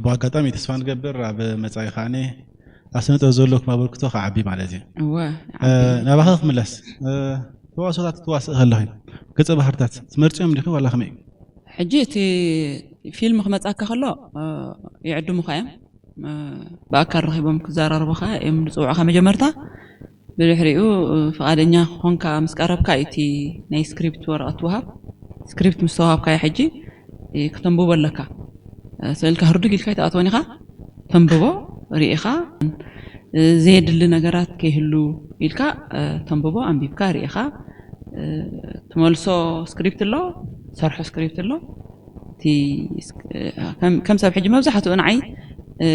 ብኣጋጣሚ ተስፋ ንገብር ኣብ መጻኢ ከዓኒ ኣብ ስነ ጥበብ ዘለኩም ኣበርክቶ ክዓቢ ማለት እዩ። እወ እ፣ ናባኻ ክምለስ፣ እ፣ ተዋስኦታት ትዋስእ ከለኺ፣ ገጸ ባህርታት ትመርጽዮም ዲኺ ዋላ ከመይ? ሕጂ እቲ ፊልም ክመጻካ ከሎ እ፣ ይዕድሙኻ እዮም። እ፣ ብኣካል ረኺቦም ክዘራረቡኻ እዮም ዝፅውዑኻ መጀመርታ። ብድሕሪኡ እ፣ ፍቓደኛ ክኾንካ ምስ ቀረብካ እዩ እቲ ናይ ስክሪፕት ወረቐት ትወሃብ። ስክሪፕት ምስ ተዋሃብካዮ ሕጂ እ፣ ክተንብቦ ኣለካ። እ፣ ስእልካ ህርዱግ ኢልካ ኣይትኣትወን ኢኻ። ተንብቦ፣ ርኢኻ እ፣ ዘየድሊ ነገራት ከይህሉ ኢልካ እ፣ ተንብቦ፣ ኣንቢብካ፣ ርኢኻ እ፣ ትመልሶ ስክሪፕት ኣሎ፣ ሰርሖ ስክሪፕት ኣሎ። እቲ ስክ- ከም- ከም ሰብ ሕጂ መብዛሕትኡ ንዓይ እ፣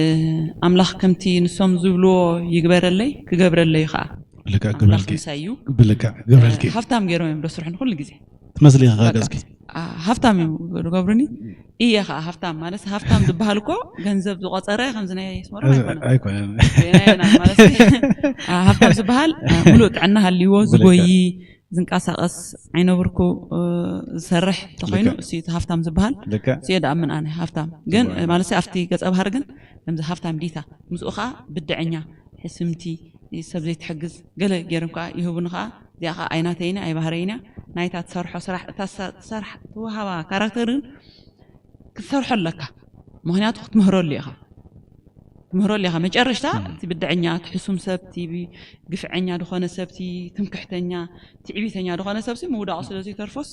ኣምላኽ ከምቲ ንሶም ዝብልዎ ይግበረለይ ክገብረለይ ከዓ ብልክዕ ኣምላኽ ግበልኪ። ምሳይ እዩ። ብልክዕ ግበልኪ። ሃብታም ገይሮም እዮም ደስርሑን ኩሉ ግዜ ትመስሊ ኢኻ በቃ። ገጽኪ። አ፣ ሃብታም እዮም ዝገብሩኒ። እየ ከዓ ሃብታም ማለት ሃብታም ዝበሃል እኮ ገንዘብ ዝቆፀረ ከምዚ ናይ ኣስመሮም ኣይኮነን። ኣይኮነን። ዜና የና ማለት አ፣ ሃብታም ዝበሃል አ፣ ሙሉእ ጥዕና ሃልይዎ ብልክዕ። ዝጎይ ዝንቀሳቀስ ዓይነ ብርኩ እ፣ ዝሰርሕ ተኮይኑ ልክዕ። እሱ እቲ ሃብታም ዝበሃል ልክዕ። እሱ እየ ደኣምን ኣነ ሃብታም ግን ጽቡቅ። ማለት ኣብቲ ገጸ ባህሪ ግን ከምዚ ሃብታም ዲታ ምስኡ ከዓ ብድዐኛ ሕስምቲ ሰብ ዘይትሕግዝ ገለ ገይሮም ከዓ ይህቡኒ ከዓ እዚኣ ከዓ ኣይናተይና ኣይባህረይና ናይታ ትሰርሖ ስራሕ እታ ትሳ- ትሰርሕ ትወሃባ ካራክተር ግን ክትሰርሖ ኣለካ ምክንያቱ ክትምህረሉ ኢኻ ትምህረሉ ኢኻ መጨረሽታ እቲ ብድዐኛ እቲ ሕሱም ሰብ እቲ ግፍዐኛ ዝኾነ ሰብ እቲ ትምክሕተኛ ትዕቢተኛ ዝኾነ ሰብ ሲ ምውዳቑ ስለ ዘይተርፎስ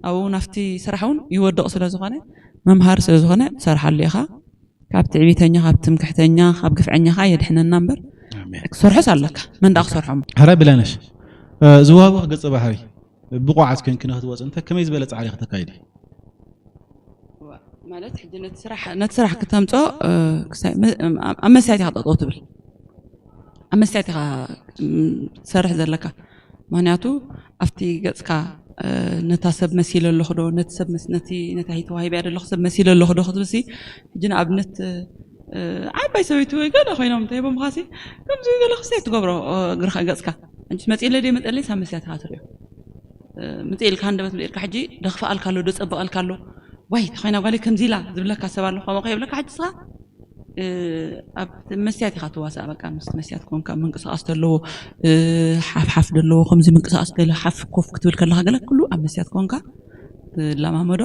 ኣብኡ ናብቲ ስራሕ እውን ይወድቕ ስለ ዝኾነ መምሃሪ ስለ ዝኾነ ትሰርሓሉ ኢኻ ካብ ትዕቢተኛ ካብ ትምክሕተኛ ካብ ግፍዐኛ ከዓ የድሕነና እምበር ኣሜን። ክሰርሖስ ኣለካ መን ዳ ክሰርሖም ሕራይ ብላነሽ፣ እ፣ ዝወሃቡኺ ገጸ ባህሪ ብቑዓት ኮይንኪ ንክትወጽ እንተ ከመይ ዝበለ ጻዕሪ ክተካይዲ? ማለት ሕጂ ነቲ ስራሕ ነቲ ስራሕ ክተምፅኦ እ፣ ክሳይ- መ- ኣብ መስትያት ኢኻ ጠጠው ትብል ኣብ መስትያት ኢኻ ም፣ ትሰርሕ ዘለካ ምክንያቱ ኣብቲ ገፅካ እ፣ ነታ ሰብ መሲለ ኣለኹ ዶ ነቲ ሰብ መስ- ነቲ ነታ ተዋሂብያ ዘለኹ ሰብ መሲለ ኣለኹ ዶ ክትብልሲ ሕጂ ንኣብነት እ፣ ዓባይ ሰበይቲ ወይ ገለ ኮይኖም እንተሂቦምኻሲ ከምዚ ገለ ክሰይ ትገብሮ እ፣ እግርኻ ገፅካ እንጂ መፂለ ደ መፀለይ ሳብ መስትያት ኢኻ ትሪኦ ምፅእ ኢልካ ሃንደበት ምፅእ ኢልካ ሕጂ ደኽፍኣልካ ኣሎ ደፀብቐልካ ኣሎ ዋይ ተኾይና ጓለይ ከምዚ ኢላ ዝብለካ ሰብ ኣሎ ከምኡ ከይብለካ ሕጂ ስኻ ኣብ መስትያት ኢኻ ትዋሳእ በቃ ምስ መስትያት ኮንካ ምንቅስቃስ ዘለዎ ሓፍሓፍ ዘለዎ ከምዚ ምንቅስቃስ ገለ ሓፍ ኮፍ ክትብል ከለካ ገለ ኩሉ ኣብ መስትያት ኮንካ ትለማመዶ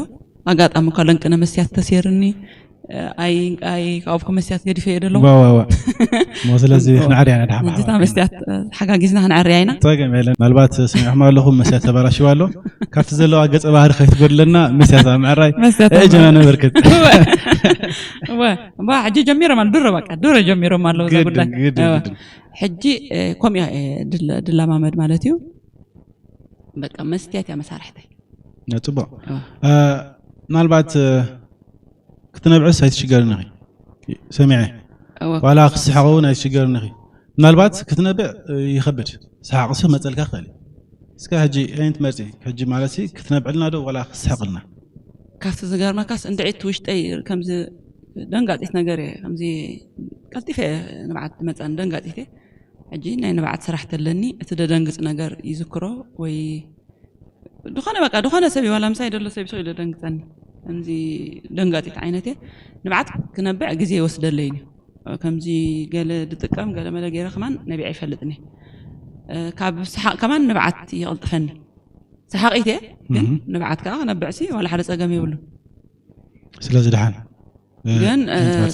ኣጋጣሚ እኳ ለንቅነ መስትያት ተሴርኒ ኣይ ኣይ ካብኩ መስትያት ገዲፈ እየ ደለኹ ዋ ዋ ዋ ሞ ስለዚ ክንዓርያ ኢና ድሓን እንታ መስትያት ሓጋጊዝና ክንዓርያ ኢና ጸገም የለን ምናልባት ስሚዕኹም ኣለኹም መስትያት ተበላሽዋ ኣሎ ካብቲ ዘለዋ ገጸ ባህሪ ከይትጎድለና መስትያት ኣብ ምዕራይ መስትያት እጀና ነበርክት እወ እባ ሕጂ ጀሚሮም ኣሎ ድሮ በቃ ድሮ ጀሚሮም ኣለዉ እዛ ግድን ጉዳይ ግድን እወ። ግድን ሕጂ እ፣ ከምኡ እያ እ፣ ድለ- ድለማመድ ማለት እዩ በቃ መስትያት እያ መሳርሕተይ ነ ጽቡቕ እወ። እ፣ ምናልባት እ፣ ክትነብዕስ ኣይትሽገርን ኢኺ ሰሚዐ እወ። ዋላ ክስሕቕ እውን ኣይትሽገርን ኢኺ ምናልባት ክትነብዕ እ፣ ይኸብድ ሰሓቕ ሲ መፀልካ ክእል እዩ እስከ ሕጂ ኣይን ትመርፂ ሕጂ ማለት ሲ ክትነብዕልና ዶ ዋላ ክስሕቕልና ካብቲ ዝገርመካስ እንድዒት ውሽጠይ ከምዚ ደንጋፂት ነገር እየ ከምዚ ቀልጢፈ እየ ንብዓት ዝመፀኒ ደንጋፂት እየ ሕጂ ናይ ንብዓት ስራሕ ተለኒ እቲ ደደንግፅ ነገር ይዝክሮ ወይ ዝኾነ በቃ ዝኾነ ሰብ እዩ ዋላ ምሳይ ደሎ ሰብ ሰው ደደንግፀኒ ከምዚ ደንጋፂት ዓይነት እየ ንብዓት ክነብዕ ግዜ ይወስደለይ እዩ ከምዚ ገለ ድጥቀም ገለ መለ ገይረ ከማን ነቢዐ ይፈልጥኒ ካብ ሰሓቕ ከማን ንብዓት ይቕልጥፈኒ ሰሓቒት እየ ግን ንብዓት ከዓ ክነብዕሲ ዋላ ሓደ ፀገም የብሉ ስለዚ ድሓን ግን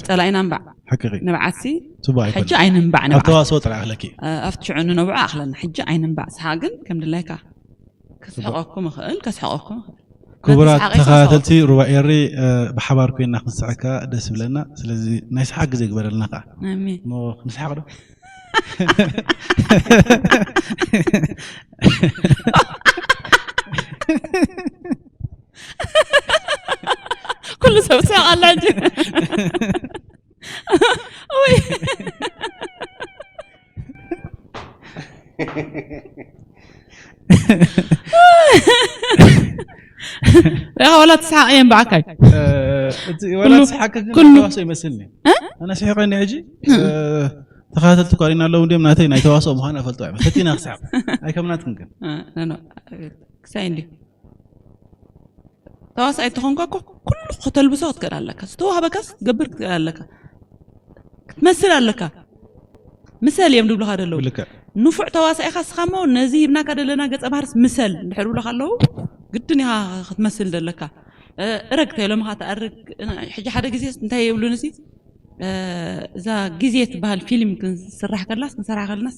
ፀላኢና እምባዕ ሓቅቂ ንብዓትሲ ጽቡቅ ሕጂ ኣይኮነ ኣይንንባዕ ኣብ ንብዓት ተዋስኦ ጥራሕ ኣለኪ ኣብቲ ሽዑ ንነብዑ ኣኽለና ሕጂ ኣይንንባዕ ሰሓቕ ግን ከም ድላይካ ክስሕቐኩም ይኽእል ከስሕቐኩም ይኽእል ክቡራት በቲ ሰሓቕ ተኸታተልቲ ሩባ ኤሪ እ፣ ብሓባር ኮይና ክንስሕካ ደስ ይብለና ስለዚ ናይ ሰሓቅ ግዜ ግበረልና ከዓ ኣሜን እሞ ክንስሓቅ ዶ ኩሉ ሰብ ሰሓቕ ኣላ እንጂ ወይ ያ ወላ ትስሓቕ እየን ብዓካይ እ፣ እቲ ወላ ኩሉ- ትስሓቅ ግን ኩሉ- ተዋስኦ ይመስልኒ ኣነ ስሒቀኒ ሕጂ እ፣ ተኸታተልቲ ኳሪና ኣለዉ እንዲም ናተይ ናይ ተዋስኦ ምዃን ኣፈልጦ እዮም ፈቲና ክስሓቅ ኣይከምናትክን ግን ክሳይ እንዲ ተዋሳኣይ ተኾንካ እኮ ኩሉ ከተልብሶ ክትክእል ኣለካ። ዝተዋህበካስ ክትገብር ክትክእል ኣለካ። ክትመስል ኣለካ። ምሰል እዮም ዝብሉኻ ዘለዉ። ንፉዕ ተዋሳኢኻ እስኻ እሞ ነዚ ሂብናካ ዘለና ገጸ ባህርስ ምሰል እንድሕር ዝብሉኻ ኣለዉ፣ ግድን ኢኻ ክትመስል ዘለካ። እረግ ተይሎምኻ ትኣርግ። ሕጂ ሓደ ግዜ እንታይ ይብሉኒ ሲ እዛ ግዜ ትበሃል ፊልም ክንስራሕ ከላስ ክንሰርሓ ከለናስ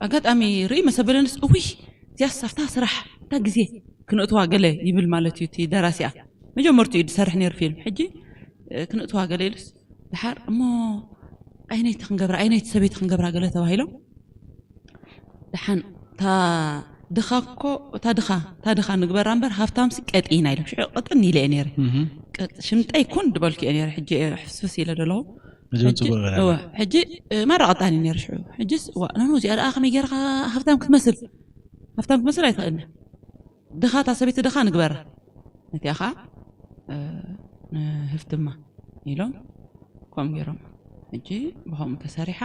ኣጋጣሚ ርኢ መሰበለንስ እውይ እዚያስ ኣብታ ስራሕ እታ ግዜ ክንእትዋ ገለ ይብል ማለት እዩ እቲ ደራሲኣ። መጀመርቱ እዩ ዝሰርሕ ነይሩ ፊልም። ሕጂ ክንእትዋ ገለ ኢሉስ ድሓር እሞ ኣይነይቲ ክንገብራ ኣይነይቲ ሰበይቲ ክንገብራ ገለ ተባሂሎም ደሓን እታ ድኻ እኮ እታ ድኻ እታ ድኻ ንግበራ እምበር ሃብታምሲ ቀጢና ኢሎም ሽዑ ቅጥን ኢለ እየ ነይረ። ሽምጠይ ኩን ዝበልኩ እየ ነይረ። ሕጂ እየ ሕፍስፍስ ኢለ ዘለኹ። ሕጂ ማራ ቀጣኒ ነይረ ሽዑ። ሕጂስ እዋ ኖኖ እዚኣ ደኣ ከመይ ገይርካ ሃብታም ክትመስል ሃብታም ክትመስል ኣይትኽእልን። ድኻ እታ ሰበይቲ ድኻ ንግበራ ነቲኣ ከዓ ንህፍትማ ኢሎም ከምኡ ገይሮም። ሕጂ ብኸምኡ ተሰሪሓ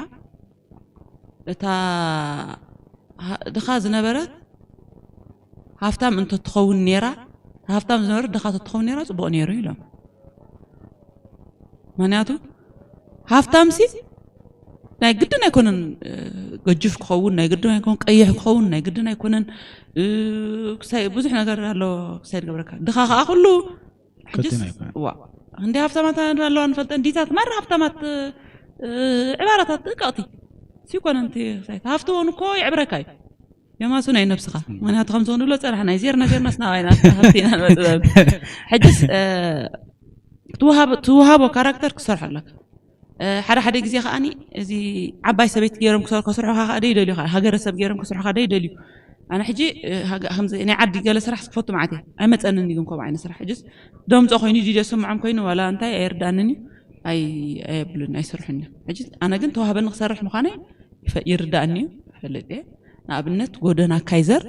እታ ድኻ ዝነበረት ሃፍታም እንተትኸውን ነይራ ሃፍታም ዝነበረት ድኻ ተትኸውን ነይራ ፅቡቕ ነይሩ ኢሎም። ምክንያቱ ሃፍታምሲ ናይ ግድን ኣይኮነን ገጁፍ ክኸውን ናይ ግድን ኣይኮን ቀይሕ ክኸውን ናይ ግድን ኣይኮነን ብዙሕ ነገር ኣሎ ክሳይ ዝገብረካ ድኻ ከዓ ኩሉ ሕጅስ ዋ እንዲ ሃፍታማት ኣለዋ ንፈልጠ እንዲታት ማራ ሃፍታማት ዕባራታት ደቀቕቲ ሲኮነ ንቲ ሳይት ሃፍቲ እውን እኮ ይዕብረካ እዩ የማሱ ናይ ነብስኻ ምክንያቱ ከም ዝኾኑ ብሎ ፀራሕ ናይ ዜርና ዜርና ስናባይና ሃፍቲና ንመፅእ ሕጅስ ትውሃቦ ካራክተር ክሰርሖ ኣለካ ሓደ ሓደ ግዜ ከዓኒ እዚ ዓባይ ሰበይቲ ገይሮም ክሰርሑ ከስርሑካ ከኣ ደይደልዩ ከኣ ሃገረሰብ ገይሮም ከስርሑካ ደይደልዩ ኣነ ሕጂ ናይ ዓዲ ገለ ስራሕ ክፈቱ ማለት እየ ኣይመፀንን እዩ ግን ከምኡ ዓይነት ስራሕ ሕጅስ ደምፆ ኮይኑ ድዩ ዘስምዖም ኮይኑ ዋላ እንታይ ኣይርዳእንን እዩ ኣይ ኣየብሉን ኣይስርሑን እዮም ሕጂ ኣነ ግን ተዋህበኒ ክሰርሕ ምዃነይ ይርዳእኒ እዩ ይፈልጥ እየ ንኣብነት ጎደና ካይዘር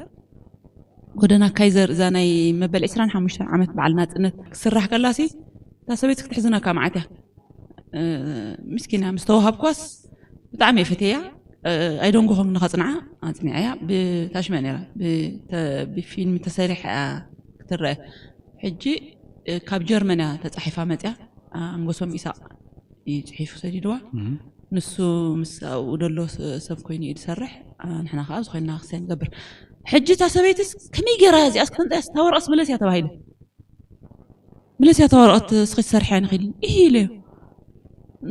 ጎደና ካይዘር እዛ ናይ መበል ዕስራን ሓሙሽተን ዓመት በዓል ናፅነት ክስራሕ ከላሲ እታ ሰበይቲ ክትሕዝነካ መዓት እያ ምስኪና ምስ ተዋሃብኳስ ብጣዕሚ እየ ፈትያ ኣይደንጎኹም ንኸፅንዓ ኣፅኒዐያ ብታሽመ ነራ ብፊልም ተሰሪሐ ክትረአ ሕጂ ካብ ጀርመን እያ ተፃሒፋ መፅያ ኣንጎሶም ኢሳቅ እዩ ፅሒፉ ሰዲድዋ ንሱ ምስ ኣብኡ ደሎ ሰብ ኮይኑ እዩ ዝሰርሕ ንሕና ከዓ ዝኾይና ክስያ ንገብር ሕጂ እታ ሰበይትስ ከመይ ገይራ እዚኣስ ክተምፅያ ስታ ወረቐስ ምለስ እያ ተባሂለ ምለስ እያ ተወረቐት እስኺ ትሰርሕያ ንኽእል ኢሂ ኢለዮ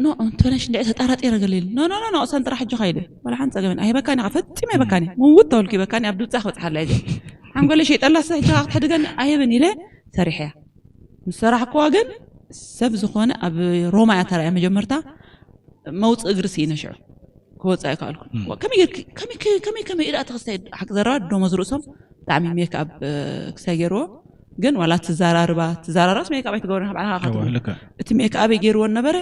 ኖ እንተበለሽ እንድዒ ተጠራጢረ ገለ ኢሉ ኖ ኖ ኖ እሳን ጥራሕ ሕጂ ኸይደ ወላ ሓንቲ ፀገምን ኣይበካን ኢኻ ፈፂመ ኣይበካን እየ ምውት ተበልኩ ይበካን ኣብ ድብፃ ክበፅሓላ እየ ሓንጎለ ሸይጠላ ስተ ሕጂ ክትሕድገኒ ኣይህብን ኢለ ሰሪሐያ ምስ ሰራሕክዋ ግን ሰብ ዝኾነ ኣብ ሮማ እያ ተራእያ መጀመርታ መውፅእ እግሪ ስኢነ ሽዑ ክወፅእ ኣይከኣልኩን ከመይ ጌርኪ ከመይ ከመይ ኢዳ ተኸስታይ ሓቂ ዘረባ ደሞዝ ርእሶም ብጣዕሚ ሜክ ኣብ ክሳይ ገይርዎ ግን ዋላ ትዛራርባ ትዛራራስ ሜክ ኣብ ኣይትገብረን ካብ ዓለኻ እቲ ሜክ ኣብ ገይርዎ ነበረ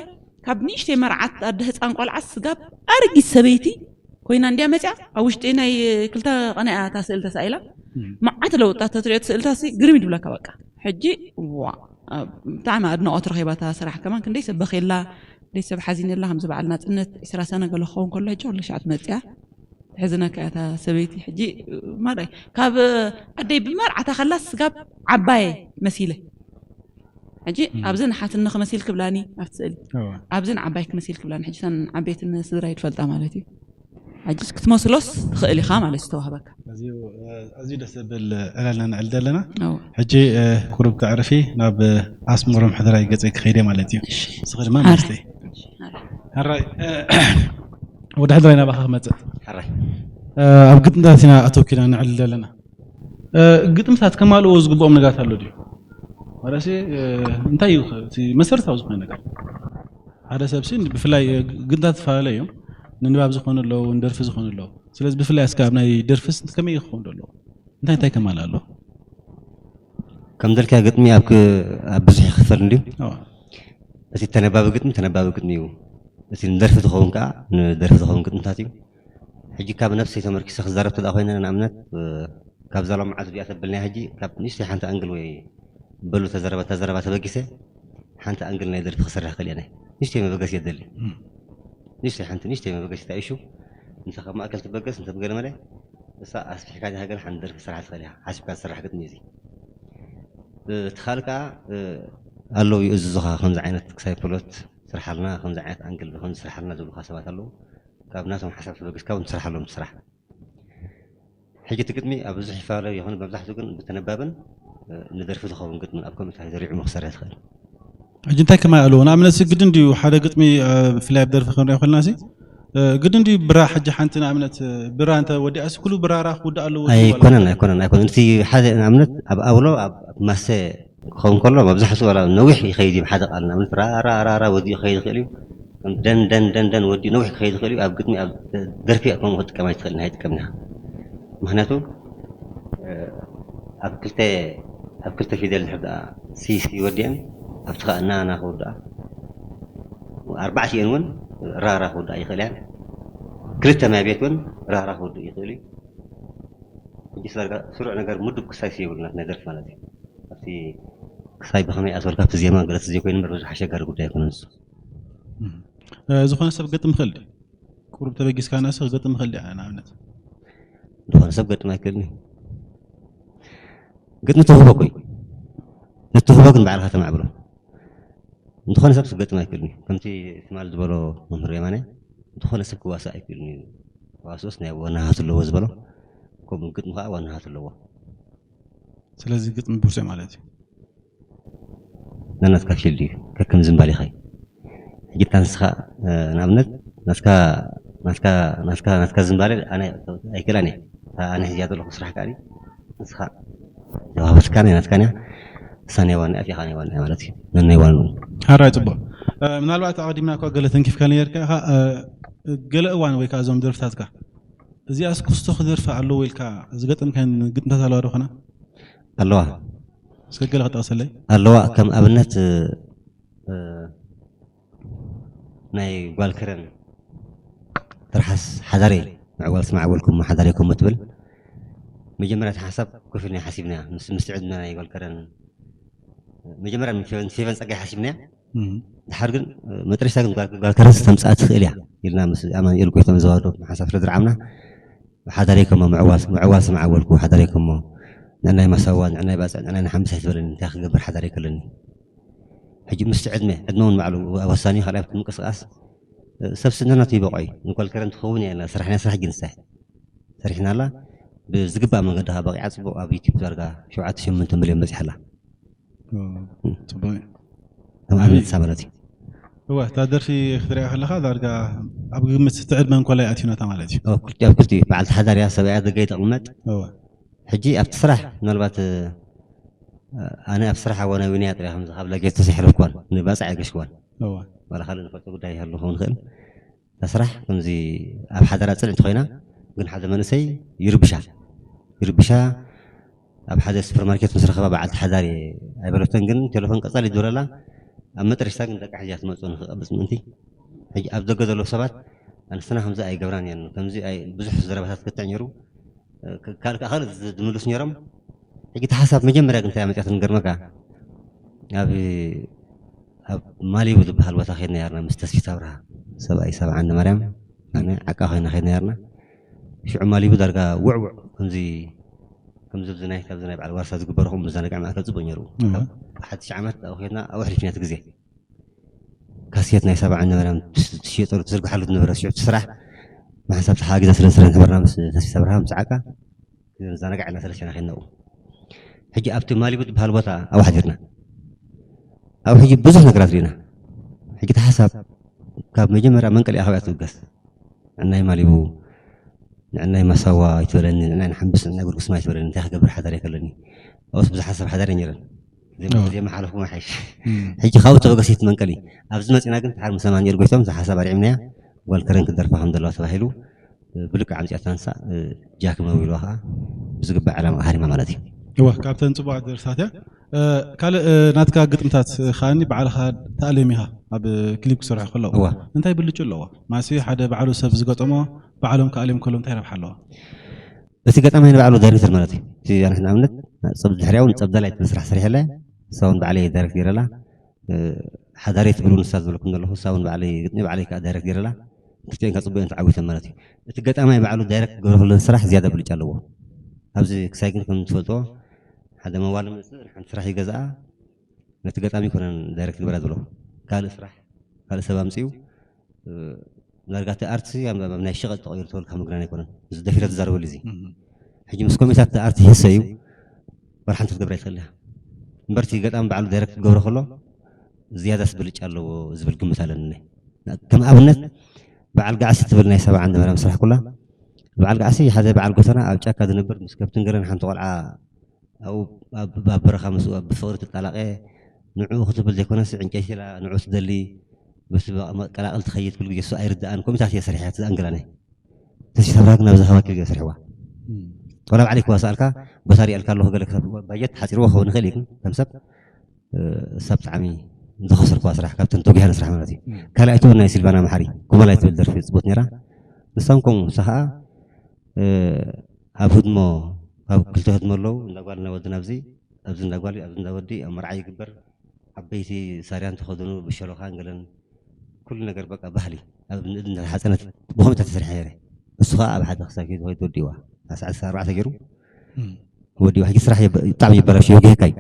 ካብ ንእሽተይ መርዓት ኣደ ህፃን ቆልዓ ስጋብ ኣረጊት ሰበይቲ ኮይና እንዲያ መፅያ ኣብ ውሽጢ ናይ ክልተ ቀና እያ እታ ስእል ተሳኢላ መዓት ለውጣት ተትሪኦ እቲ ስእልታ ሲ ግርም ይድብለካ በቃ ሕጂ ዋ ብጣዕሚ ኣድናቆት ረኺባ እታ ስራሕ ከማን ክንደይ ሰብ በኺላ ክንደይ ሰብ ሓዚንላ ከምዚ በዓል ናፅነት ዕስራ ሰነ ገለ ክኸውን ከሎ ሕጂ ኩሉ ሻዕ ትመፅያ ትሕዝነካ እያ እታ ሰበይቲ ሕጂ ማርኣይ ካብ ኣደይ ብመርዓታ ከላ ስጋብ ዓባየ መሲለ ሕጂ ኣብዚ ንሓትኒ ክመሲል ክብላኒ ኣብቲ ስእሊ ኣብዚ ንዓባይ ክመሲል ክብላኒ ሕጂ ሰን ዓበይትን ስድራይ ትፈልጣ ማለት እዩ ሕጂስ ክትመስሎስ ትኽእል ኢኻ ማለት ዝተዋህበካ ኣዝዩ ደስ ዘብል ዕላልና ንዕል ዘለና ሕጂ ክሩብ ክዕርፊ ናብ ኣስመሮም ሕድራይ ገፀይ ክኸይደ ማለት እዩ ስኺ ድማ መስተይ ሕራይ ወደ ሕድራይ ናባኻ ክመፅእ ሕራይ ኣብ ግጥምታት ኢና ኣተኪና ንዕል ዘለና ግጥምታት ከማልእዎ ዝግብኦም ነገራት ኣሎ ድዩ ማለሲ እንታይ እዩ እቲ መሰረታዊ ዝኾነ ነገር ሓደ ሰብ ሲ ብፍላይ ግጥምታት ዝተፈላለዩ እዮም ንንባብ ዝኾኑ ኣለዉ ንደርፊ ዝኾኑ ኣለዉ ስለዚ ብፍላይ እስከ ኣብ ናይ ደርፊስ ከመይ ክኸውን ኣለዎ እንታይ እንታይ ከማልእ ኣለዎ ከም ደልካ ግጥሚ ኣብ ብዙሕ ይኽፈል እንድዩ እቲ ተነባቢ ግጥሚ ተነባቢ ግጥሚ እዩ እቲ ንደርፊ ዝኸውን ከዓ ንደርፊ ዝኸውን ግጥምታት እዩ ሕጂ ካብ ነብሰይ ተመርኪሰ ክዛረብ ተደኣ ኮይነ ንኣብነት ካብዛ ሎምዓት እዚኣ ተብልናያ ሕጂ ካብ ንእሽተይ ሓንቲ ኣንግል ወይ በሉ ተዘረባ ተዘረባ ተበጊሰ ሓንቲ ኣንግል ናይ ደርፊ ክሰርሕ ክእል እየ ንእሽተይ መበገሲ የደሊ ንእሽተይ ሓንቲ ንእሽተይ መበገሲ ታይሹ እንተ ካብ ማእከል ትበገስ እንተ ብገለ መለ እሳ ኣስፊሕካ ዲኻ ገለ ሓንቲ ደርፊ ክሰርሓ ትኽእል ኢኻ ሓሲብካ ዝስራሕ ግጥሚ እዚ እቲ ካልእ ከዓ ኣለዉ ይእዝዙኻ፣ ከምዚ ዓይነት ክሳይ ፕሎት ስርሓልና፣ ከምዚ ዓይነት ኣንግል ከምዚ ስርሓልና ዝብሉኻ ሰባት ኣለዉ። ካብ ናቶም ሓሳብ ተበጊስካ እውን ትስርሓሎም ስራሕ። ሕጂ እቲ ግጥሚ ኣብ ብዙሕ ይፈላለ ይኹን፣ መብዛሕትኡ ግን ብተነባብን ንደርፊ ዝኸውን ግጥምን ኣብ ከምኡታት ዘሪዑ ክሰርሕ ትኽእል። ሕጂ እንታይ ከማይ ኣለዎ? ንኣብነት ግድን ድዩ ሓደ ግጥሚ ብፍላይ ኣብ ደርፊ ክንሪኦ ከለና ሲ ግድን ድዩ ብራ? ሕጂ ሓንቲ ንኣብነት ብራ እንተ ወዲኣሲ ኩሉ ብራራ ክውዳእ ኣለዎ? ኣይኮነን ኣይኮነን ኣይኮነን። እቲ ሓደ ንኣብነት ኣብ ኣውሎ ኣብ ማሰ ክኸውን ከሎ መብዛሕትኡ ዋላ ነዊሕ ይኸይድ እዩ። ሓደ ቃል ንኣብነት ራራራራ ወዲኡ ክኸይድ ይኽእል እዩ። ደን ደን ደን ደን ወዲኡ ነዊሕ ክኸይድ ይኽእል እዩ። ኣብ ግጥሚ ኣብ ደርፊ ከምኡ ክጥቀም ኣይትኽእል ናይ ጥቀምና። ምክንያቱ ኣብ ክልተ ኣብ ክልተ ፊደል ድሕር ደኣ ሲ ሲ ወዲአን ኣብቲ ከዓ ና ና ክወድኣ ኣርባዕቲአን እውን ራራ ክወድኣ ይኽእል እያን። ክልተ ማይ ቤት እውን ራራ ክወድእ ይኽእል እዩ። ሕጂ ስለ ስሩዕ ነገር ምዱብ ክሳይ የብሉና ናይ ደርፊ ማለት እዩ። ኣብቲ ክሳይ ብኸመይ ኣስበልካ ኣብቲ ዜማ ገለ ዘይኮይኑ እምበር ብዙሕ ኣሸጋሪ ጉዳይ ኣይኮነን እሱ። ዝኾነ ሰብ ገጥም ይኽእል ድዩ? ቁሩብ ተበጊስካ ናሲ ክገጥም ይኽእል ድዩ? ንኣብነት ዝኾነ ሰብ ገጥም ኣይክእልን እዩ። ግጥሚ ትህቦ እኮ እዩ። ንትህቦ ግን ባዕልኻ ተማዕብሎ። ዝኾነ ሰብ ክገጥም ኣይክእልን እዩ። ከምቲ ትማል ዝበሎ መምህር የማነ ዝኾነ ሰብ ክዋሳእ ኣይክእልን እዩ። ተዋስኦስ ናይ ዋናሃት ኣለዎ ዝበሎ ከምኡ ግጥሚ ከዓ ዋናሃት ኣለዎ። ስለዚ ግጥሚ ብርቱዕ ማለት እዩ። ነናትካ ፊልድ እዩ ከከም ዝምባሌኻ እዩ። ሕጂ እታ ንስኻ ንኣብነት ናትካ ናትካ ናትካ ናትካ ዝምባሌ ኣነ ኣይክእላን እየ። ኣነ ሕዚያ ዘለኹ ስራሕ ከኣ ንስኻ ዘዋበትካ ናይ ናትካ ንያ እሳ ናይ ዋና ኣፍ ኢኻ ናይ ዋና ማለት እዩ። ነናይ ዋንኡ ሓራይ ጽቡቕ። ምናልባት ኣቐዲምና እኳ ገለ ተንኪፍካ ነርካ ኢኻ። ገለ እዋን ወይ ከዓ እዞም ደርፍታትካ እዚኣስ ክስቶ ክደርፊ ኣለዎ ኢልካ ዝገጠምካን ግጥምታት ኣለዋ ዶ ኾና? ኣለዋ። እስከ ገለ ክጠቕሰለይ? ኣለዋ። ከም ኣብነት ናይ ጓል ከረን ትርሓስ ሓዳረይ ምዕዋል ስማዕወልኩም ሓዳረይ ኮሞ ትብል መጀመርያ ሓሳብ ኮፍ ኢልና ሓሲብና ምስ ምስ ዕድመና ናይ ጓል ከረን መጀመርያ ፌቨን ጸጋይ ሓሲብና። ድሓር ግን መጥሪሳ ግን ጓል ከረን ተምጻእ ትኽእል እያ ኢልና ምስ ኣማኑኤል ጎይቶም ዘዋዶ ሓሳብ ስለ ዝረዓምና ሓዳረይ ኮሞ ምዕዋል ምዕዋል ስማዕወልኩ ሓዳረይ ኮሞ ንዕናይ ማሳዋ ንዕናይ ባጽዕ ንዕናይ ንሓምስ ኣይትበለኒ እንታይ ክገብር ሓዳረይ ከለኒ ሕጂ ምስቲ ዕድመ ዕድመ እውን ባዕሉ ወሳኒ እዩ። ካልኣይ ኣብቲ ምንቅስቃስ ሰብ ስነናቱ ይበቆ እዩ። ንጓል ከረን ትኸውን እያ ኢልና ስራሕ ናይ ስራሕ ግን ንሳ ሰሪሕናላ ብዝግባእ መንገዲ ከዓ በቂዓ ፅቡቅ ኣብ ዩቲብ ዳርጋ ሸውዓተ ሸሞንተ ሚልዮን በፂሓላ። ፅቡቅ እዩ። ከም ኣብነት ሳበለት እዩ። እወ እታ ደርፊ ክትሪኣ ከለካ ዳርጋ ኣብ ግምት እቲ ዕድመ እንኮላይ ኣትዩናታ ማለት እዩ። ኣብ ክልቲኡ በዓልቲ ሓዳር እያ ሰብኣያ ደገ ይተቕመጥ። እወ ሕጂ ኣብቲ ስራሕ ምናልባት ኣነ ኣብ ስራሕ ኣዋና ዊንያ ጥሪያ ከምዚ ካብ ላጌት ተሰሕረብኳን ንባፃዕ ኣይገሽክዋን እወ ዋላ ካልእ ንፈልጦ ጉዳይ ይሃሉ ክኸውን ይኽእል እታ ስራሕ ከምዚ ኣብ ሓደራ ፅንዕቲ ኮይና ግን ሓደ መንእሰይ ይርብሻ ይርብሻ ኣብ ሓደ ሱፐርማርኬት ምስ ረኸባ በዓልቲ ሓዳር እየ ኣይበለቶን ግን ቴሌፎን ቀፃል ይድውለላ ኣብ መጠረሽታ ግን ደቂ ሕዝያ ትመፅኦ ንክቐብፅ ምእንቲ ሕጂ ኣብ ደገ ዘለዉ ሰባት ኣንስትና ከምዚ ኣይገብራን እየን ከምዚ ብዙሕ ዘረባታት ክትዕ ነይሩ ካልእ ካልእ ዝምልሱ ነይሮም ሕጂ እቲ ሓሳብ መጀመርያ ግን እንታይ መፅያት ንገርመካ ኣብ ኣብ ማሊቡ ዝበሃል ቦታ ከድና ነርና ምስ ተስፊት ኣብርሃ ሰብኣይ ሰብዓ እንደ ማርያም ኣነ ዓቃ ኮይና ከድና ነርና ሽዑ ማሊቡ ዳርጋ ውዕውዕ ከምዚ ከምዚ ኣብዚ ናይ ካብዚ ናይ በዓል ዋርሳ ዝግበሩ ከም መዘናግዒ ማእከል ፅቡቅ ነይሩ ሓድሽ ዓመት ኣብኡ ከድና ኣብኡ ኣሕሊፍና እቲ ግዜ ካሴት ናይ ሰብዓ እንደ ማርያም ትሽየጠሉ ትዝርግሓሉ ዝነበረ ሽዑ እቲ ስራሕ ብሓንሳብ ተሓጋጊዝና ስለ ንሰርሕ ነበርና ምስ ተስፊት ኣብርሃ ምስ ዓቃ ክንዘናጋዕ ኢልና ሰለስቴና ከይድና ኣብኡ ሕጂ ኣብቲ ማሊቡ ዝበሃል ቦታ ኣብኡ ሓዲርና ኣብኡ ሕጂ ብዙሕ ነገራት ርኢና ሕጂ እቲ ሓሳብ ካብ መጀመርያ መንቀሊኣ ካብያ ትብገስ ንዕናይ ማሊቡ ንዕናይ ማሳዋ ኣይትበለኒ ንዕናይ ንሓምብስ ንዕናይ ጉርጉስማ ኣይትበለኒ እንታይ ክገብር ሓዳር የከለኒ ኣብኡስ ብዙሓት ሰብ ሓዳር ነይረን ዜማ ሓለፍኩም ሓይሽ ሕጂ ካብኡ ተበገሲት መንቀሊ ኣብዚ መፂና ግን ተሓር ምስ ኣማኒኤል ጎይቶም እዛ ሓሳብ ኣርዒምናያ ጓል ከረን ክደርፋ ከም ዘለዋ ተባሂሉ ብልክዕ ኣምፅኣ ተንሳእ ጃክመ ኢልዋ ከዓ ብዝግባእ ዕላማ ሃሪማ ማለት እዩ እወ ካብተን ፅቡቃት ደርፍታት እያ ካልእ ናትካ ግጥምታት ከዓኒ ባዕልካ ተኣልዮም ኢኻ ኣብ ክሊፕ ክሰርሑ ከለዉ እዋ እንታይ ብልጩ ኣለዎ ማሲ ሓደ ባዕሉ ሰብ ዝገጠሞ ባዕሎም ከኣልዮም ከሎ እንታይ ረብሓ ኣለዎ እቲ ገጣማይ ንባዕሉ ዳይሬክተር ማለት እዩ እቲ ንኣብነት ድሕሪያ እውን ፀብዳላይ ትብል ስራሕ ሰሪሐላ እሳ እውን ባዕለይ ዳይሬክት ገይረላ ሓዳረይ ትብሉ ንሳ ዝበልኩም ዘለኹ እሳ እውን ባዕለይ ግጥሚ ባዕለይ ከዓ ዳይሬክት ገይረላ ክልቲኦን ካብ ፅቡቅ እየን ተዓዊተን ማለት እዩ እቲ ገጣማይ ባዕሉ ዳይሬክት ክገብሮ ከሎ ስራሕ ዝያዳ ብልጫ ኣለዎ ኣብዚ ክሳይ ግን ከም ትፈልጥዎ ሓደ መዋል መፅእ ሓንቲ ስራሕ ይገዝኣ፣ ነቲ ገጣሚ ይኮነን ዳይሬክት ግበራ ዝብሎ፣ ካልእ ስራሕ ካልእ ሰብ ኣምፅኡ። ዳርጋ እቲ ኣርት ኣብ ናይ ሸቐጥ ተቐይሩ ተበልካ ምግናን ኣይኮነን። እዚ ደፊረ ትዛረበሉ እዚ ሕጂ ምስ ኮሚታት ኣርት ይህሰ እዩ። ወላ ሓንቲ ክትገብር ኣይትኽእል እያ። እምበርቲ ገጣሚ ባዕሉ ዳይሬክት ክገብሮ ከሎ ዝያዳስ ብልጫ ኣለዎ ዝብል ግምት ኣለኒ። ከም ኣብነት በዓል ጋዕሲ ትብል ናይ ሰባ ዓንደ መራ ምስራሕ ኩላ በዓል ጋዕሲ ሓደ በዓል ጎተና ኣብ ጫካ ዝነብር ምስ ከብትን ገለን ሓንቲ ቆልዓ ኣብኡ ኣብ በረኻ ምስኡ ብፍቕሪ ትጣላቐ ንዕኡ ክትብል ዘይኮነስ ዕንጨይቲ ኢላ ንዕኡ ትደሊ ምስ ቀላቕል ትኸይድ ኩሉ ግዜ እሱ ኣይርድኣን ኮሚታት እየ ሰሪሐ ትዝኣንግላነ ተሲሳብራ ግን ኣብዚ ከባቢ ገለ ስርሕዋ ወላ ባዕለይ ክዋ ሰኣልካ ቦታ ሪኣልካ ኣለኹ ገለ ባጀት ሓፂርዎ ክኸውን ይኽእል እዩ ግን ከም ሰብ እሳ ብጣዕሚ ዝኸሰርኩዋ ስራሕ ካብተን ተጉሃነ ስራሕ ማለት እዩ። ካልኣይቱ ናይ ሲልቫና መሓሪ ኩመላይ ትብል ደርፊ ፅቡት ነራ ንሳም ከምኡ ንሳ ከዓ ኣብ ህድሞ ካብ ክልተ ህድሞ ኣለዉ እንዳ ጓል እንዳ ወድን ኣብዚ ኣብዚ እንዳ ጓል ኣብዚ እንዳ ወዲ ኣብ መርዓ ይግበር ዓበይቲ ሳርያን ተኸደኑ ብሸሎኻን ገለን ኩሉ ነገር በቃ ባህሊ ኣብ ንእድ እንዳሓፀነት ብኸምታ ተሰሪሐ ነረ እሱ ከዓ ኣብ ሓደ ክሳኪ ዝኸይድ ወዲዋ ኣስዓት ኣርባዕተ ገይሩ ወዲዋ ሕጂ ስራሕ ብጣዕሚ ይበላሽ ይወግህካ እዩ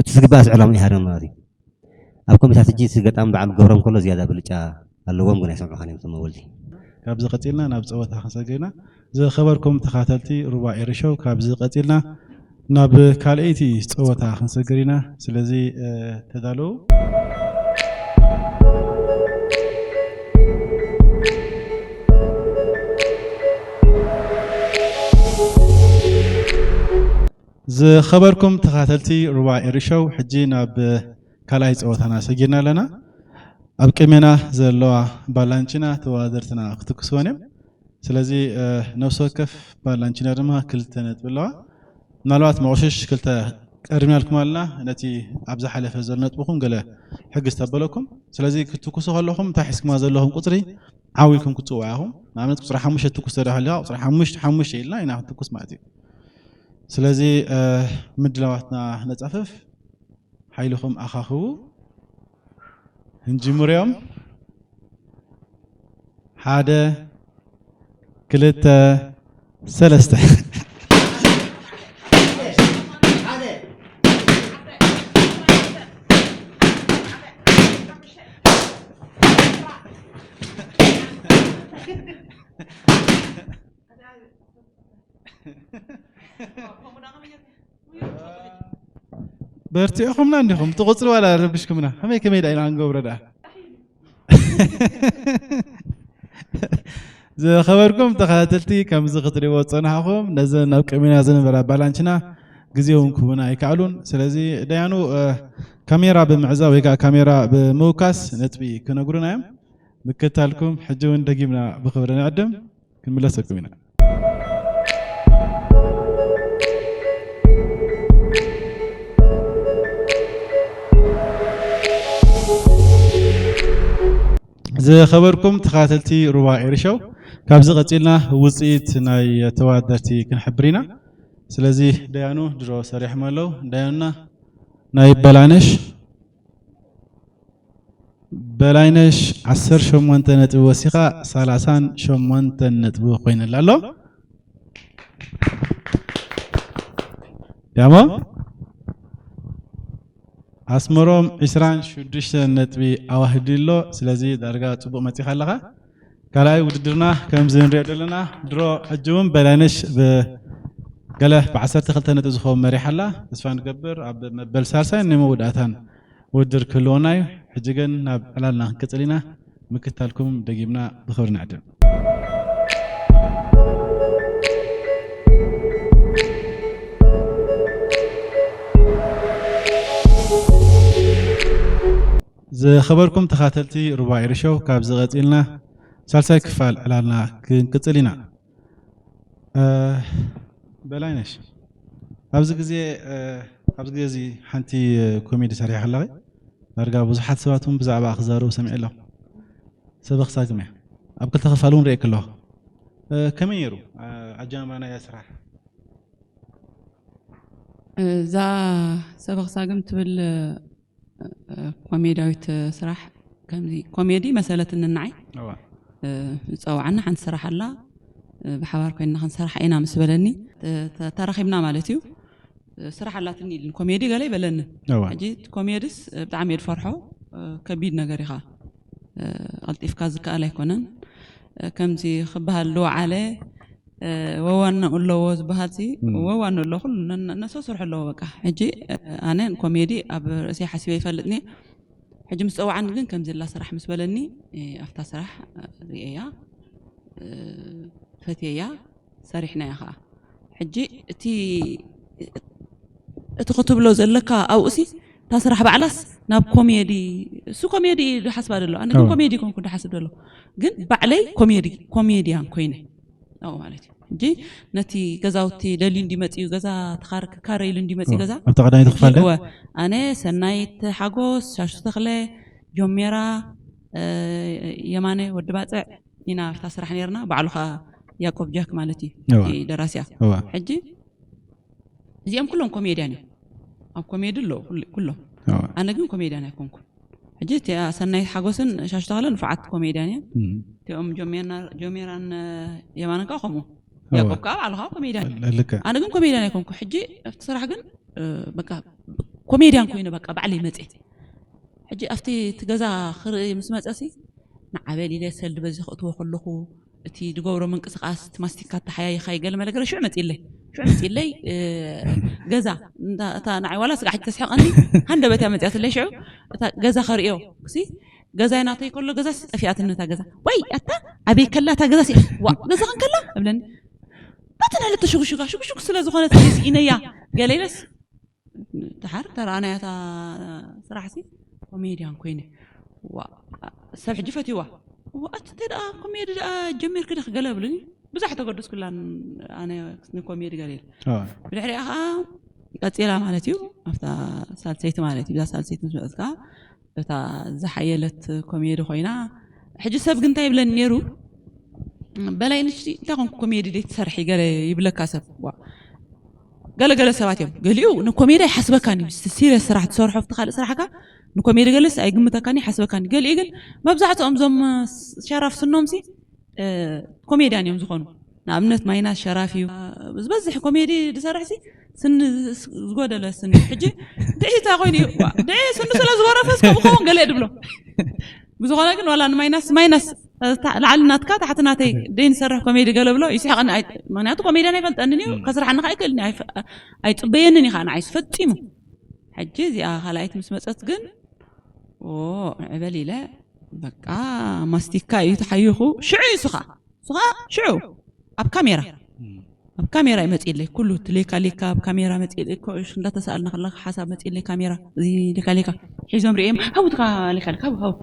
እቲ ዝግባእ ስዕሎም ኢሃደም ማለት እዩ ኣብ ኮሚታት ሕጂ እቲ ገጣሚ በዓል ክገብሮም ከሎ ዝያዳ ብልጫ ኣለዎም ግን ኣይሰምዑኻን እዮም እቶም መወልቲ። ካብዚ ቀፂልና ናብ ፀወታ ክንሰግር ኢና። ዝኸበርኩም ተኻተልቲ ሩባ ኤሪ ሾው ካብዚ ቀፂልና ናብ ካልኣይቲ ፀወታ ክንሰግር ኢና። ስለዚ ተዳለዉ። ዝኸበርኩም ተኻተልቲ ሩባ ኤሪ ሾው ሕጂ ናብ ካልኣይ ፀወታና ሰጊርና ኣለና። ኣብ ቅድሜና ዘለዋ ባላንቺና ተወዳደርትና ክትኩስወን እዮም። ስለዚ ነፍሲ ወከፍ ባላንቺና ድማ ክልተ ነጥቢ ኣለዋ። ምናልባት መቑሽሽ ክልተ ቀድሚናልኩም ኣለና። ነቲ ኣብ ዝሓለፈ ዘሎ ነጥብኹም ገለ ሕግዝ ተበለኩም። ስለዚ ክትኩሱ ከለኹም እንታይ ሒዝኩማ ዘለኹም ቁፅሪ ዓው ኢልኩም ክትፅውዑ ኢኹም። ንኣብነት ቁፅሪ ሓሙሽተ ትኩስ ተደኣ ሃልዩካ ቁፅሪ ሓሙሽተ ሓሙሽተ ኢልና ኢና ክትኩስ ማለት እዩ። ስለዚ ምድላዋትና ነፃፍፍ። ሓይልኹም ኣኻኽቡ። ክንጅምር እዮም። ሓደ፣ ክልተ፣ ሰለስተ። በርቲዕኹምና እንዲኹም ትቑፅሪ ዋላ ረብሽኩምና ከመይ ከመይ ዳ ኢና ክንገብሮ ዳ ዝኸበርኩም ተኸታተልቲ ከምዚ ክትሪእዎ ዝፀናሕኹም ነዘን ኣብ ቅድሜና ዝነበራ ባላንችና ግዜ እውን ክህቡና ኣይከኣሉን። ስለዚ ደያኑ ካሜራ ብምዕዛብ ወይ ከዓ ካሜራ ብምውካስ ነጥቢ ክነግሩና እዮም። ምክታልኩም ሕጂ እውን ደጊምና ብኽብሪ ንዕድም። ክንምለሰኩም ኢና። ዝኸበርኩም ተኸታተልቲ ሩባ ኤሪ ሾው፣ ካብዚ ቀፂልና ውፅኢት ናይ ተወዳደርቲ ክንሕብር ኢና። ስለዚ ደያኑ ድሮ ሰሪሖም ኣለዉ። ደያኑና ናይ በላነሽ በላይነሽ ዓሰርተ ሸሞንተ ነጥቢ ወሲኻ ሰላሳን ሸሞንተን ነጥቢ ኮይንላ ኣሎ። ያሞ ኣስመሮም ዕስራን ሽዱሽተን ነጥቢ ኣዋህዲ ኣሎ። ስለዚ ዳርጋ ጽቡቕ መጺኻ ኣለኻ። ካልኣይ ውድድርና ከምዚ ንሪኦ ዘለና ድሮ ሕጂ እውን በላይነሽ ብገለ ብዓሰርተ ክልተ ነጥቢ ዝኸውን መሪሓ ኣላ። ተስፋ ንገብር ኣብ መበል ሳልሳይን ናይ መወዳእታን ውድድር ክህልወና እዩ። ሕጂ ግን ናብ ዕላልና ክንቅጽል ኢና። ምክታልኩም ደጊምና ብኽብሪ ንዕድም። ዝኸበርኩም ተኻተልቲ ሩባ ኤሪ ሾው፣ ካብዚ ቀጺልና ሳልሳይ ክፋል ዕላልና ክንቅጽል ኢና። እ፣ በላይነሽ፣ ኣብዚ ግዜ፣ እ፣ ኣብዚ ግዜ እዚ ሓንቲ ኮሜዲ ሰሪሐ ከለኺ፣ ዳርጋ ብዙሓት ሰባት እውን ብዛዕባ ክዛረቡ ሰሚዐ ኣለኹ። ሰበኽ ሳግም እያ። ኣብ ክልተ ክፋል እውን ርእየኪ ኣለኹ። እ፣ ከመይ ነይሩ፣ እ፣ ኣጀማምራ ናይዛ ስራሕ? እዛ ሰበኽ ሳግም ትብል ኮሜድያዊት ስራሕ ከምዚ ኮሜዲ መሰለትኒ ንዓይ። እዋ። ዝፀውዓና ሓንቲ ስራሕ ኣላ፣ ብሓባር ኮይንና ክንሰርሓ ኢና ምስ በለኒ፣ ተ-፣ ተ-፣ ተራኺብና ማለት እዩ። ስራሕ ኣላትኒ ኢሉኒ። ኮሜዲ ገለ ይበለኒ። ሕጂ ኮሜድስ ብጣዕሚ እየ ዝፈርሖ። ከቢድ ነገር ኢኻ። ቀልጢፍካ ዝከኣል ኣይኮነን። ከምዚ ክበሃል ዝወዓለ ወዋንኡ ኣለዎ ዝበሃል ሲ ወዋንኡ ኣለዎ። ኩሉ ነሰስርሑ ኣለዎ። በቃ ሕጂ ኣነ ኮሜዲ ኣብ ርእሲ ሓሲበ ይፈልጥኒ። ሕጂ ምስ ፀዋዓኒ ግን ከምዚ ላ ስራሕ ምስ በለኒ ኣብታ ስራሕ ርእየያ ፈትየያ ሰሪሕናያ ከዓ። ሕጂ እቲ እቲ ክትብሎ ዘለካ ኣብኡሲ እታ ስራሕ ባዕላስ ናብ ኮሜዲ፣ እሱ ኮሜዲ ድሓስባ ደሎ፣ ኣነ ግን ኮሜዲ ኮንኩ ድሓስብ ደሎ። ግን ባዕለይ ኮሜዲ ኮሜድያን ኮይነ ኣብኡ ማለት እዩ። ሕጂ ነቲ ገዛውቲ ደልዩ እንዲመፅዩ ገዛ ተኻር ክካረ ኢሉ እንዲመፅዩ ገዛ ኣብቲ ቀዳሚት ክፋል ደ ኣነ ሰናይት ሓጎስ፣ ሻሹ ተኽለ፣ ጆሜራ፣ የማነ ወዲ ባፅዕ ኢና ኣብታ ስራሕ ነርና። ባዕሉ ከዓ ያቆብ ጃክ ማለት እዩ ደራሲያ። ሕጂ እዚኦም ኩሎም ኮሜድያን እዮም። ኣብ ኮሜዲ ኣለዉ ኩሎም። ኣነ ግን ኮሜድያን ኣይኮንኩን። ሕጂ እቲኣ ሰናይት ሓጎስን ሻሽተኸለ ንፉዓት ኮሜድያን እየን። እቲኦም ጆሜራን የማነ ከዓ ከምኡ። ያቆብ ከዓ ባዕሉ ከዓ ኮሜድያን እዩ። ኣነ ግን ኮሜድያን ኣይኮንኩ። ሕጂ ኣብቲ ስራሕ ግን በቃ ኮሜድያን ኮይኑ በቃ ባዕለይ መፅየ። ሕጂ ኣብቲ እቲ ገዛ ክርኢ ምስ መፀሲ ንዓበል ኢለ ሰልዲ በዚ ክእትዎ ከለኹ እቲ ዝገብሮ ምንቅስቃስ እቲ ማስቲካ ተሓያይኻ ይገለ መለገለ ሽዑ መፂለይ ሽዑ መፂለይ ገዛ እታ ንዓይ ዋላ ስጋ ሕጂ ተስሕቀኒ ሃንደበት እያ መፅያትለይ ሽዑ እታ ገዛ ከርእዮ ሲ ገዛይ ናተይ ከሎ ገዛ ጠፊኣትኒ እታ ገዛ ወይ ኣታ ኣበይ ከላ እታ ገዛ ሲ ዋ ገዛ ክንከላ እብለኒ በቲ ንዕለት ተሽጉሽጋ ሽጉሽጉ ስለ ዝኾነት ስኢነያ ገለ ኢለስ ድሓር ተረኣናያ እታ ስራሕ ሲ ኮሜድያን ኮይነ ዋ ሰብ ሕጂ ፈትይዋ ዋ ኣቲ እንታይ ደኣ ኮሜዲ ደኣ ጀሚርክ ዲኽ ገለ ብሉኒ ብዙሕ ተገደስኩላን ኣነ ንኮሜዲ ገለ ኢለ ብድሕሪኣ ከዓ ቀፂላ ማለት እዩ ኣብታ ሳልሰይቲ ማለት እዩ እዛ ሳልሰይቲ ምስ መፅካ እታ ዝሓየለት ኮሜዲ ኮይና ሕጂ ሰብ ግን እንታይ ይብለኒ ነይሩ በላይ ንሽቲ እንታይ ኮንኩ ኮሜዲ ደይ ትሰርሒ ገለ ይብለካ ሰብ ዋ ገለገለ ሰባት እዮም ገሊኡ ንኮሜዲ ኣይሓስበካን እዩ ሲሪየስ ስራሕ ትሰርሖ ኣብቲ ካልእ ስራሕካ ንኮሜዲ ገለስ ኣይግምተካን ይሓስበካን እዩ ገሊኡ ግን መብዛሕትኦም ዞም ሸራፍ ስኖም ሲ ኮሜድያን እዮም ዝኾኑ ንኣብነት ማይናስ ሸራፍ እዩ ዝበዝሕ ኮሜዲ ዝሰርሕ ሲ ስኒ ዝጎደለ ስኒ ሕጂ ድዒ እንታይ ኮይኑ እዩ ድዒ ስኒ ስለ ዝጎረፈስ ከምኡ ከውን ገለ ድብሎ ብዝኾነ ግን ዋላ ንማይናስ ማይናስ ላዕሊ ናትካ ታሕቲ ናተይ ደይ ንሰርሕ ኮሜዲ ገለ ብሎ ይስሕቀኒ ምክንያቱ ኮሜድያን ኣይፈልጠንን እዩ ከስርሓኒ ከዓ ይክእልኒ ኣይፅበየንን እዩ ከዓ ንዓይስ ፈፂሙ ሕጂ እዚኣ ካልኣይቲ ምስ መፀት ግን ዕበል ኢለ በቃ ማስቲካ እዩ ተሓይኹ ሽዑ እዩ ስኻ ስኻ ሽዑ ኣብ ካሜራ ኣብ ካሜራ እዩ መፅእለይ ኩሉ እቲ ሌካ ሌካ ኣብ ካሜራ መፅእለይ ኮሽ እንዳተሰኣልና ከለካ ሓሳብ መፅእለይ ካሜራ እዚ ሌካ ሌካ ሒዞም ርእዮም ሃቡ ትካ ሌካ ሌካ ሃቡ ሃቡ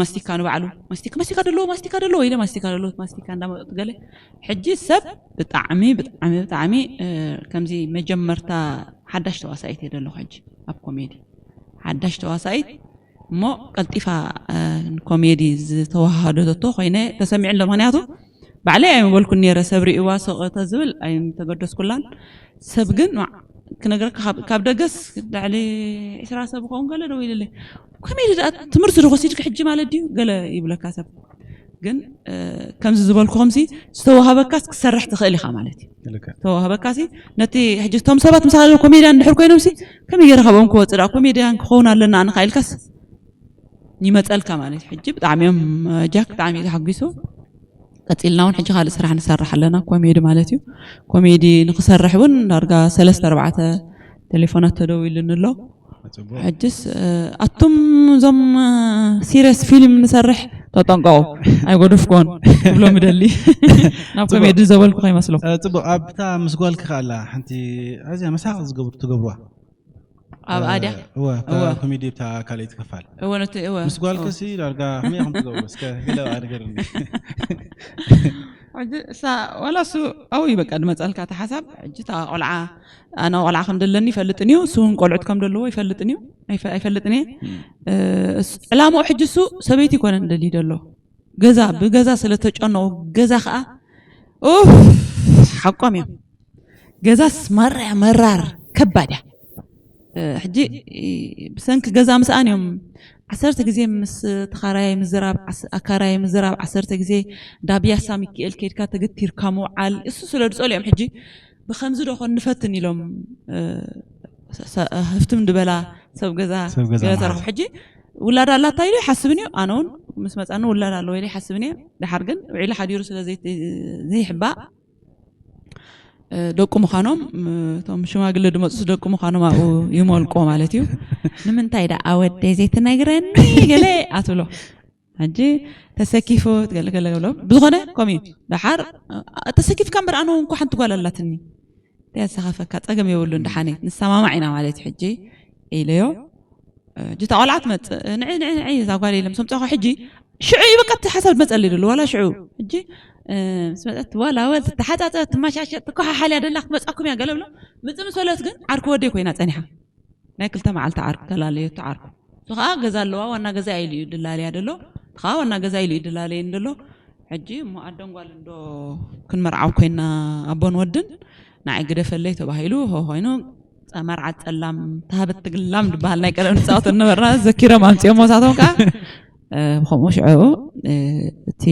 ማስቲካ ንባዕሉ ማስቲካ ማስቲካ ደለዎ ማስቲካ ደለዎ ኢለ ማስቲካ ደለዎ ማስቲካ እንዳመጡ ገለ ሕጂ ሰብ ብጣዕሚ ብጣዕሚ ብጣዕሚ ከምዚ መጀመርታ ሓዳሽ ተዋሳኢት እየ ደለኹ ሕጂ ኣብ ኮሜዲ ሓዳሽ ተዋሳኢት እሞ ቀልጢፋ ኮሜዲ ዝተዋሃደቶ ኮይነ ተሰሚዑ ኣሎ ምክንያቱ ባዕለይ ኣይምበልኩን ነረ ሰብ ርእዋ ስቕ ተዝብል ኣይምተገደስኩላን ሰብ ግን ክነግረካ ካብ ደገስ ልዕሊ ዕስራ ሰብ ኸውን ገለ ደው ኢልለይ ኮሜዲ ደኣ ትምህርቲ ዶ ወሲድክ ሕጂ ማለት ድዩ ገለ ይብለካ ሰብ ግን ከምዚ ዝበልኩኹም ሲ ዝተዋሃበካስ ክሰርሕ ትኽእል ኢኻ ማለት እዩ ዝተዋሃበካ ሲ ነቲ ሕጂ እቶም ሰባት ምሳኻ ኮሜድያን ድሕር ኮይኖም ሲ ከመይ ገይረ ካብኦም ክወፅእ ደኣ ኮሜድያን ክኸውን ኣለና ኣነ ኢልካስ ይመፀልካ ማለት እዩ ሕጂ ብጣዕሚ እዮም ጃክ ብጣዕሚ እዩ ተሓጒሱ ቀፂልና እውን ሕጂ ካልእ ስራሕ ንሰርሕ ኣለና ኮሜዲ ማለት እዩ ኮሜዲ ንክሰርሕ እውን ዳርጋ ሰለስተ ኣርባዕተ ቴሌፎናት ተደዊሉኒ ኣሎ ሕጅስ ኣቱም እዞም ሲሪየስ ፊልም ንሰርሕ ተጠንቀቑ ኣይጎደፍኮን ክብሎም ደሊ ናብ ኮሜዲ ዘበልኩ ከይመስሎ ፅቡቅ ኣብታ ምስ ጓልኪ ከኣላ ሓንቲ ኣዝያ መሳቅ ዝገብሩ ትገብርዋ ኣብ ኣድያ እወ እታ ኮሜዲ ብታ ካልኣይቲ ክፋል እወ ነቲ እወ ምስ ጓልኪ ሲ ዳርጋ ከመይ ኢኹም ትገብሩ እስከ ገለ ኣድገርኒ ሕጂ እሳ ዋላ እሱ ኣብኡ እዩ በቃ ድመፀልካ እቲ ሓሳብ ሕጂ እታ ቆልዓ ኣነ ቆልዓ ከም ደለኒ ይፈልጥን እዩ እሱ እውን ቆልዑት ከም ደለዎ ይፈልጥን እዩ ኣይፈ- ኣይፈልጥን እየ እ፣ እስ- ዕላምኡ ሕጂ እሱ ሰበይቲ ይኮነ ንደሊ ደሎ ገዛ ብገዛ ስለ ተጨነቑ ገዛ ከዓ ኡፍ ሓቆም እዮም ገዛስ ማራ መራር ከባድ እያ ሕጂ ብሰንኪ ገዛ ምስኣን እዮም ዓሰርተ ግዜ ምስ ተኻራያይ ምዝራብ ኣካራያይ ምዝራብ ዓሰርተ ግዜ ዳብያሳ ሚካኤል ከይድካ ተገቲርካ ምውዓል እሱ ስለ ዝፀሉ እዮም ሕጂ ብከምዚ ዶ ኮን ንፈትን ኢሎም ሰ- ሰ- ህፍትም ዝበላ ሰብ ገዛ ሰብ ገዛ ገለ መሓዝ። ተረኽቡ። ሕጂ ውላድ ኣላታ ኢሉ ይሓስብን እዩ። ኣነ እውን ምስ መፃኒ ውላድ ኣለዎ ኢለ ይሓስብን እየ። ድሓር ግን ውዒሉ ሓዲሩ ስለ ዘይት- ዘይሕባእ እ፣ ደቁ ምዃኖም ም- እቶም ሽማግለ ድመፁስ ደቁ ምዃኖም ኣብኡ ይመልቆ ማለት እዩ። ንምንታይ ደኣ ወደይ ዘይትነግረኒ ገለ ኣትብሎ። ሕጂ ተሰኪፉ ገለ ገለ ብሎ ብዝኾነ ከምኡ እዩ። ደሓር እ፣ ተሰኪፍካ እምበር ኣነ እውን እኮ ሓንቲ ጓል ኣላትኒ። እንታይ ያሰኻፈካ? ፀገም የብሉን ደሓነይ ንሰማማዕ ኢና ማለት እዩ። ሕጂ ኢለዮ ሕጂ እታ ቆልዓ ትመፅእ ንዒ ንዒ ንዒ እዛ ጓል ኢለ ምስ ኣምፅእኳ ሕጂ ሽዑ እዩ በቃ እቲ ሓሳብ መፀሊ ደሎ ዋላ ሽዑ ሕጂ እ፣ ምስ መፀት ዋላ ወል ትተሓፃፀ ትመሻሸ ትኮሓሓል እያ ደላ ክትመፃኩም እያ ገለ ብሎ ምፅእ ምስ በለት ግን ዓርኪ ወደይ ኮይና ፀኒሓ ናይ ክልተ መዓልቲ ዓርኪ ተላለየቶ ዓርኩ እሱ ከዓ ገዛ ኣለዋ ዋና ገዛ ኢሉ እዩ ድላለያ ደሎ እቲ ከዓ ዋና ገዛ ኢሉ እዩ ድላለየን ደሎ ሕጂ እሞ ኣደን ጓልን ዶ ክንመርዓው ኮይና ኣቦን ወድን ንዓይ ግደፈለይ ተባሂሉ ሆ ኮይኑ ጸ- መርዓት ጸላም ተሃበት ትግላም ዝበሃል ናይ ቀደም ንፃወት ነበርና ዘኪሮም ኣምፅኦም መሳቶም ከዓ እ፣ ብከምኡ ሽዑ እ፣ እቲ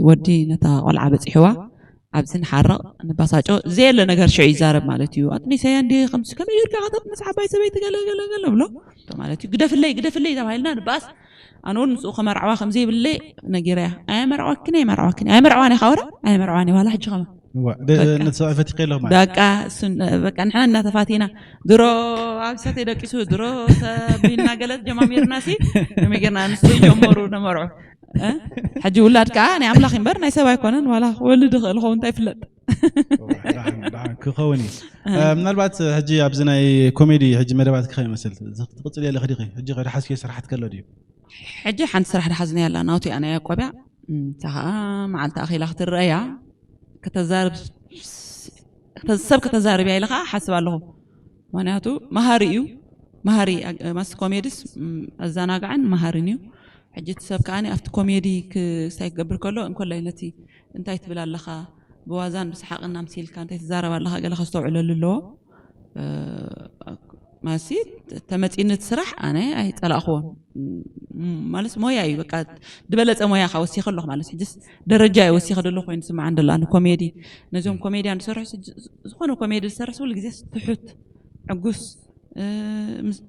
ወዲ ነታ ቆልዓ በፂሕዋ ኣብዚ ንሓርቕ ንባሳጮ ዘየለ ነገር ሽዑ ይዛረብ ማለት እዩ ኣጥኒሰያ እንዲ ከምዚ ከመይ ጌርካ ከተጥንስ ዓባይ ሰበይቲ ገለ ገለ ገለ ብሎ ማለት እዩ ግደፍለይ ግደፍለይ ተባሂልና ንባስ ኣነ እውን ምስኡ ከመርዓዋ ከምዘይብለይ ነጊረያ ኣየመርዓዋክን ኣየመርዓዋክን ኣየመርዓዋን ኢኻ ወረ ኣየመርዓዋን ዋላ ሕጂ ከማ እዋ፣ ደ- ነቲ ሰብኣይ ፈቲኸ ኣለኹ ማለት በቃ እሱን በቃ ንሕና እናተፋቲና ድሮ ኣብ ሰተይ ደቂሱ ድሮ ሰብ እናገለት ጀማሚርና ሲ ከመይ ጌርና ኣንስቶ ይጀመሩ ነመርዑ እ? ሕጂ ውላድ ከዓ ናይ ኣምላኽ እምበር ናይ ሰብ ኣይኮነን ዋላ ክወልድ ይኽእል ኸውን እንታይ ይፍለጥ ደሓን- ደሓን ክኸውን እዩ እ፣ ምናልባት ሕጂ ኣብዚ ናይ ኮሜዲ ሕጂ መደባት ክኸ ይመስል ትቕፅል የለ ክዲኺ ሕጂ ከደ ሓስኪ ስራሓት ከሎ ድዩ ሕጂ ሓንቲ ስራሕ ድሓዝና ያላ ናውቲ ኣነ ያቆብያ እታ ከዓ መዓልቲ ኣኺላ ክትረአያ ከተዛርብ ሰብ ከተዛርብያ ኢለ ከዓ ሓስብ ኣለኹ ምክንያቱ መሃሪ እዩ መሃሪ ማስ ኮሜድስ ኣዘናጋዕን መሃርን እዩ ሕጂ እቲ ሰብ ከዓ ኣብቲ ኮሜዲ ክሳይ ክገብር ከሎ እንኮላይ ነቲ እንታይ ትብል ኣለኻ ብዋዛን ብሰሓቕን ኣምሲልካ እንታይ ትዛረብ ኣለኻ ገለ ከስተውዕለሉ ኣለዎ ማሲ ተመፂኒ እቲ ስራሕ ኣነ ኣይፀላእክዎን ማለት ሞያ እዩ በቃ ዝበለፀ ሞያ ካ ወሲኸ ኣለኹ ማለት ሕጅስ ደረጃ እየ ወሲኸ ደሎ ኮይኑ ስማዓን ደሎ ኣነ ኮሜዲ ነዚኦም ኮሜድያን ዝሰርሑ ዝኾነ ኮሜዲ ዝሰርሕ ኩሉ ግዜ ትሑት ዕጉስ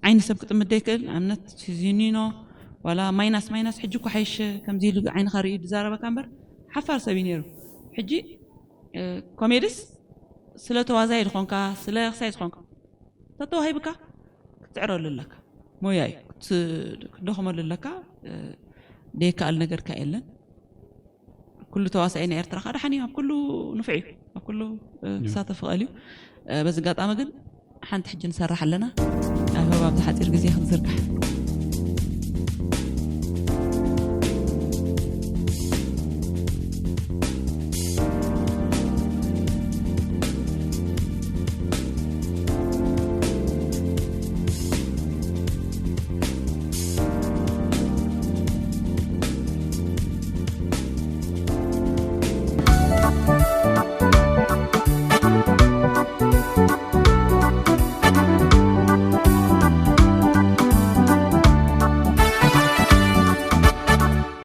ዓይኒ ሰብ ክጥምደ ይክእል ኣብነት ሲዚኒኖ ዋላ ማይናስ ማይናስ ሕጂ እኮ ሓይሽ ከምዚ ኢሉ ዓይንኻ ርእዩ ዝዛረበካ እምበር ሓፋር ሰብ እዩ ነይሩ ሕጂ ኮሜድስ ስለ ተዋዛይ ዝኾንካ ስለ ክሳይ ዝኾንካ ተተዋሂብካ ክትዕረሉ ኣለካ ሞያ እዩ ክትደኽመሉ ኣለካ ደይከኣል ነገርካ የለን ኩሉ ተዋሳኢ ናይ ኤርትራ ከዓ ደሓን እዩ ኣብ ኩሉ ንፍዕ እዩ ኣብ ኩሉ ክሳተፍ ይኽእል እዩ በዚ ኣጋጣሚ ግን ሓንቲ ሕጂ ንሰርሕ ኣለና ኣብ ህባብ ዝሓፂር ግዜ ክንዝርጋሕ